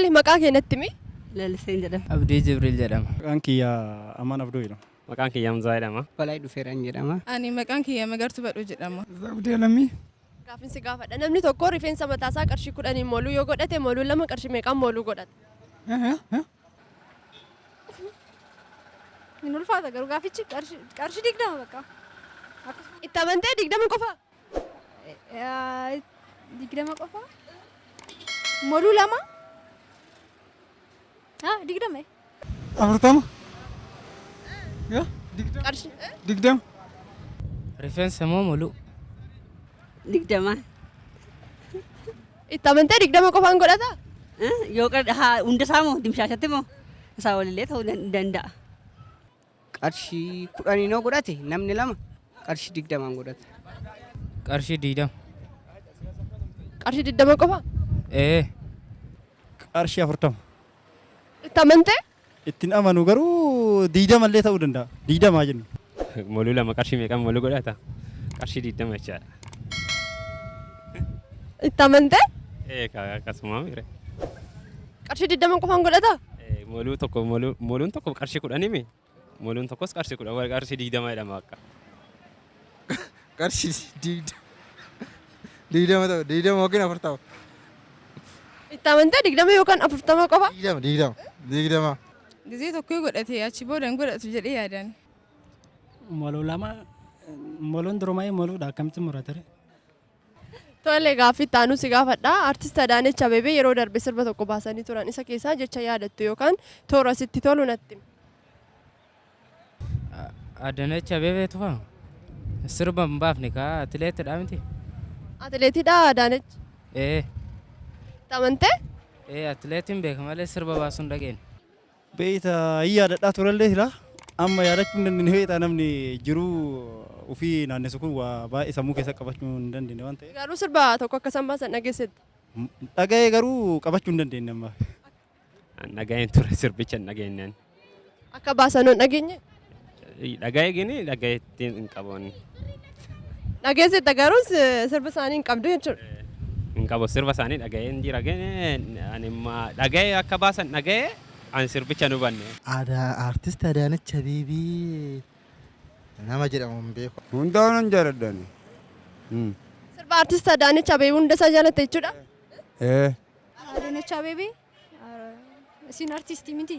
Tole, maqaa kee natti himi. Laliseen jedhama. Abdii Jibriil jedhama. Maqaan kiyya Amaan Abdoo jedhama. Maqaan kiyya Hamzaa jedhama. Balaa Dhufeeraan jedhama. Ani maqaan kiyya Magartuu Badhoo jedhama. Zawudee Lammii. Gaafin si gaafadha. Namni tokko rifeensa mataasaa qarshii kudhaniin moluu yoo godhate moluu lama qarshii meeqaan moluu godhata? Hin ulfaata garuu gaafichi qarshii 20 bakka. Itti amantee 20 qofa? 20 qofa? Moluu lama? 20. 40. 20. Qarshii. 20. Rifeensa moo moluu? 20. Itti amantee 20 qofaan godhata? Yoo hunda isaa moo dimshaashatti moo isaa walillee ta'uu danda'a. Qarshii kudhaniin yoo godhate namni lama qarshii 20n godhata. Qarshii 20. Qarshii 20 qofa? Ee. Qarshii 40. Itti amantee? Ittiin amanu garuu 20 illee ta'uu danda'a. 20 jennu. Moluu lama qarshii meeqaan moluu godhata? Qarshii 20 jechaadha. Itti amantee? Ee akkasuma mire. Qarshii 20 qofaan godhata? Moluu tokko moluun tokko qarshii 10 mi? Moluun tokkos qarshii 10 qarshii 20 jedhama akka. Qarshii 20. 20 ta'u 20 yookiin 40. Itti amantee 20 yookaan 40 qofa? 20 20 20. Gizee tokko yoo godhate achi booda hin godhatu jedhee yaadan. Moluu lama moluun durumaayuu moluudha akkamitti muratare? Tole gaaffii itti aanu si gaafadha. Artist Adaanech Abeebee yeroo darbe sirba tokko baasanii turan. Isa keessaa jecha yaadattu yookaan toora sitti tolu natti himi. Adaanech Abeebee tufa sirba hin baafne kaa atileetidha miti. Atileetiidha Adaanech. Ee. Itti amantee? Ee atileetiin beeka malee sirba baasuu hin dhageenye. Beeyta hin yaadadhaa turellee silaa amma yaadachuu hin dandeenye beeyta namni jiruu ufii naannessu kun waa baay'ee sammuu keessa qabachuu hin dandeenye waan ta'eef. Garuu sirba tokko akka isaan baasan dhageessetta. Dhaga'ee garuu qabachuu hin dandeenye amma. An dhaga'een ture sirbicha hin dhageenye ani. Akka baasan hoo hin dhageenye? Dhaga'ee gini dhaga'eetti hin qabu ani. Dhageessetta garuu sirba isaanii hin qabdu jechuudha. Hin qabu sirba isaanii dhaga'een jira gini ani imma dhaga'ee akka baasan dhaga'ee ani sirbicha hin hubanne. Aadaa Artist Adaanech Abeebee nama jedhamu hin beeku. Hundaa'uu nan jaaladha ani. Sirba Artist Adaanech Abeebee hunda isaa jaalatta jechuudha? Ee. Adaanech Abeebee Isin artistii miti.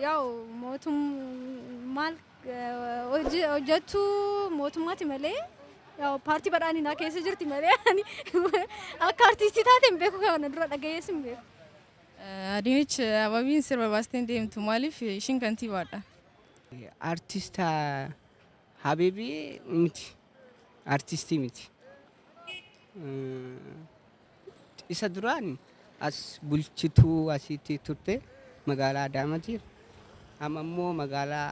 Yaa'u mootum maal hojjettuu mootummaati malee yaa'u paartii badhaadhinaa keessa jirti malee ani akka artistii taate hin beeku kana dura dhagayees hin beeku. Adiinich Ababiin sirba baastee hin deemtu maaliif ishiin kantiibaadha. Artist Habibii miti. Artistii miti. Isa duraan as bulchituu asitti turte magaalaa Adaamaati. Amma immoo magaalaa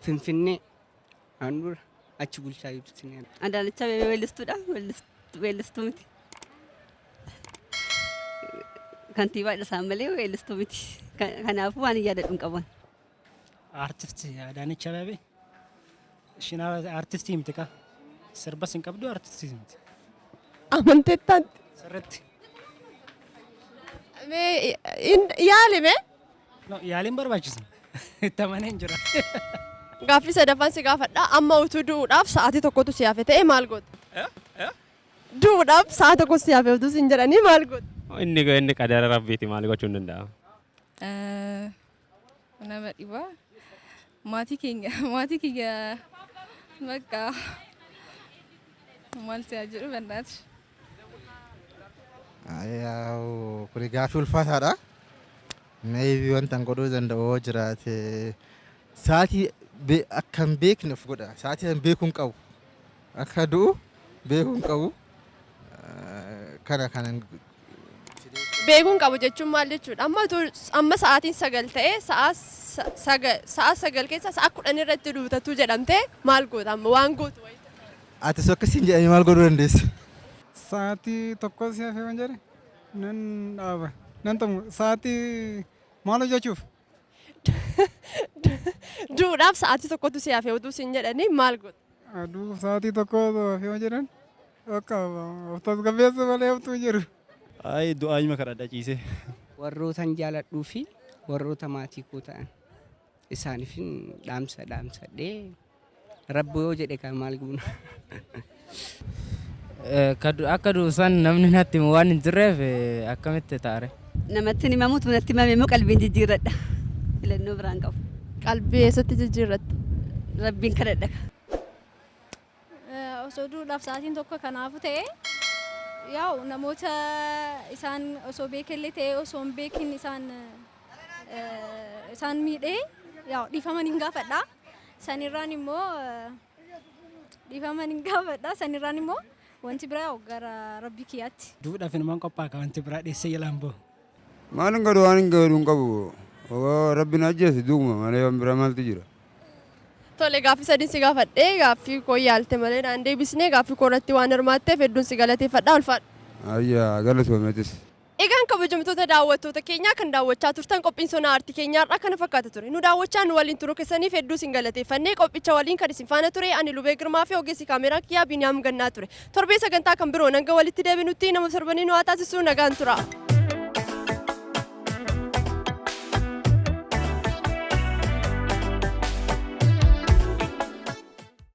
Finfinnee handhuura achi bulchaa jirti. Adaanech Abeebee weellistuudha. Weellistuu miti. Kantiibaadha isaan malee weellistuu miti. Kanaafuu waan hin yaadadhu hin qabu. Artist Adaanech Abeebee ishiin artistii miti kaa. Sirbas hin qabdu artistii miti. Amanteettaatti. Sirritti. Mee yaali mee. No, yaaliin barbaachisa. Itti amanee hin jira. Gaaffii sadaffaan si gaafadha. Amma utuu du'uudhaaf sa'aatii tokkotu si hafe ta'e maal goota? Du'uudhaaf sa'a tokko si hafe utuu siin jedhanii maal goota? Inni inni qadara rabbiiti maal gochuu hin danda'a. Nama dhiba. Maatii keenya maatii kiyya bakka maal si'aa jedhu bannaati. Yaa'u kuni gaaffii ulfaataadha. Maybe wanta an godhuu danda'u yoo jiraate sa'aatii akka hin beekne of godha. Sa'aatii san beekuu hin qabu. Akka du'u beekuu hin qabu. Kana kanan Beekuun qabu jechuun maal jechuudha? Amma utuu amma sa'aatiin 9 ta'ee sa'a sa'a 9 keessa sa'a 10 irratti duutatu jedhamtee maal goota amma waan gootu wayii. Atis akkasiin jedhanii maal godhuu dandeessa? Sa'aatii tokko si hafee waan jedhe nan dhaaba. Nan xumu. Sa'aatii maal hojjechuuf? Du'uudhaaf sa'aatii tokkotu si hafe utuu siin jedhanii maal goota? Aduuf sa'aatii tokko hafee waan jedhan bakka of tasgabbeessu malee haftuu jiru. Ayi, du'aayima kadhadha ciisee. Warrootan jaaladhuu fi warroota maatii koo ta'an isaaniifin dhaamsa dhaamsadhee, Rabbi yoo jedhe kan maal goona. Akka du'u san namni natti himu waan hin jirreef akkamitti taare? Namatti himamutu natti himame immoo qalbiin jijjiirradha. Filannoo biraan qabu. Qalbii eessatti jijjiirratta? Rabbiin kadhadha. Osoo duudhaaf sa'aatiin tokko kanaafu ta'e, yaa'u namoota isaan osoo beekellee ta'e osoo hin beekin isaan miidhee, yaa'u dhiifama hin gaafadha. Sanirraan immoo dhiifama hin gaafadha. Sanirraan immoo wanti biraa yaa'u gara Rabbii kiyyaatti. Duudhaaf inumaan qophaa'a, wanti biraa dheessee jalaan bahu. Maal hin godhu, waan hin godhu hin qabu. Rabbi na ajjeese duuguma malee waan biraa maaltu jira? Tole, gaaffii sadiin si gaafadhee gaaffii koo yaalte malee naan deebisnee. Gaaffii koo irratti waan hirmaatteef hedduun si galateeffadha, ulfaadha. Ayyaa, galatoomeetis. Egaan kabajamtoota daawwattoota keenyaa, kan daawwachaa turtan qophiin Sona Aartii keenyaarraa kana fakkaata ture. Nu daawwachaa nu waliin turuu keessaniif hedduu isin galateeffannee, qophicha waliin kan isin faana ture ani Lubee Girmaa fi ogeessi kaameeraa kiyyaa Biniyaam Gannaa ture. Torbee sagantaa kan biroo hanga walitti deebinutti nama torbanii nu haa taasisu, nagaan tura.